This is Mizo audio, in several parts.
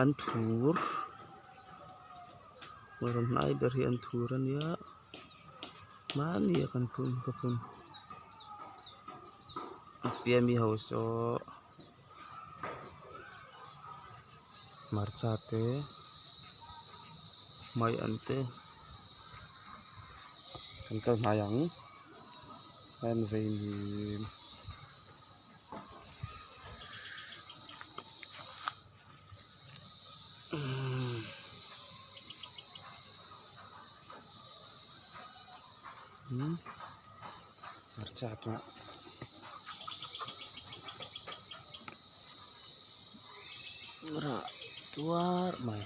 An thur rawn hnai ber hi an thur a nia hmani a kan phun ka phun a piah ami ho saw hmarcha te maian te kan kal hnai ang an vei nim. Hmarcha tuna rah tuar mai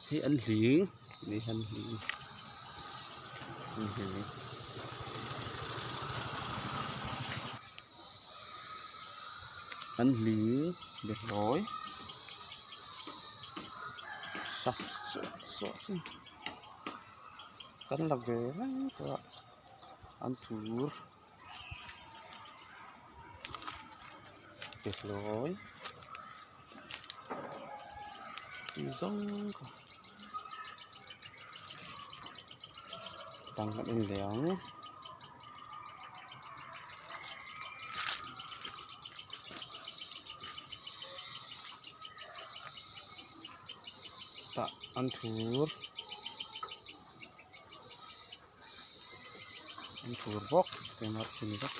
hi an hling ni hian hling an hling an hling behlawi sa suah suah sin kan la ve reng tawh a an thur. Behlawi tih zawng kha dang kan en leh ang. Tah an thur. An thur bawk eng a thin vek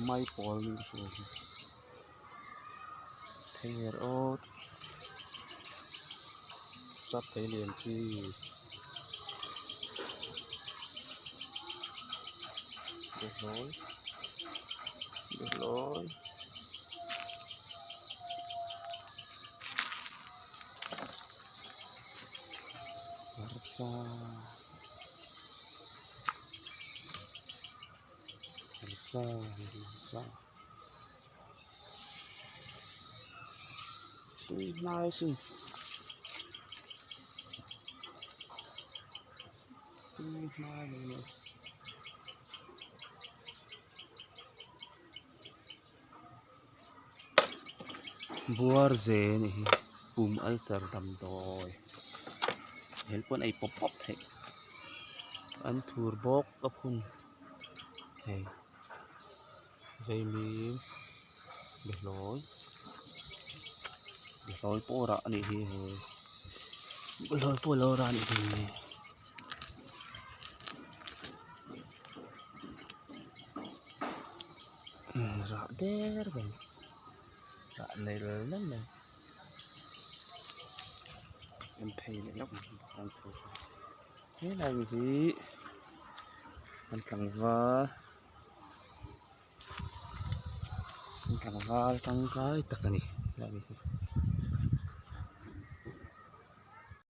maipawl nih ka hria hi thei er awt sap thei lian chi behlawi behlawi. Hmarcha hmarcha hmarcha tui hnai sin tui hnai lo ni. Buar ze a nih hi pum ulcer damdawi hel pawn a ei pawp pawp theih an thur bawk a phun hei vaimim behlawi behlawi pawh rah a nih hi hei behlawi pawh a lo rah a nih hi. Rah der mai rah nei lel lel mai an phei leh lawk ang chu helai hi an tlangval an tlangval tangkai tak a ni helai hi.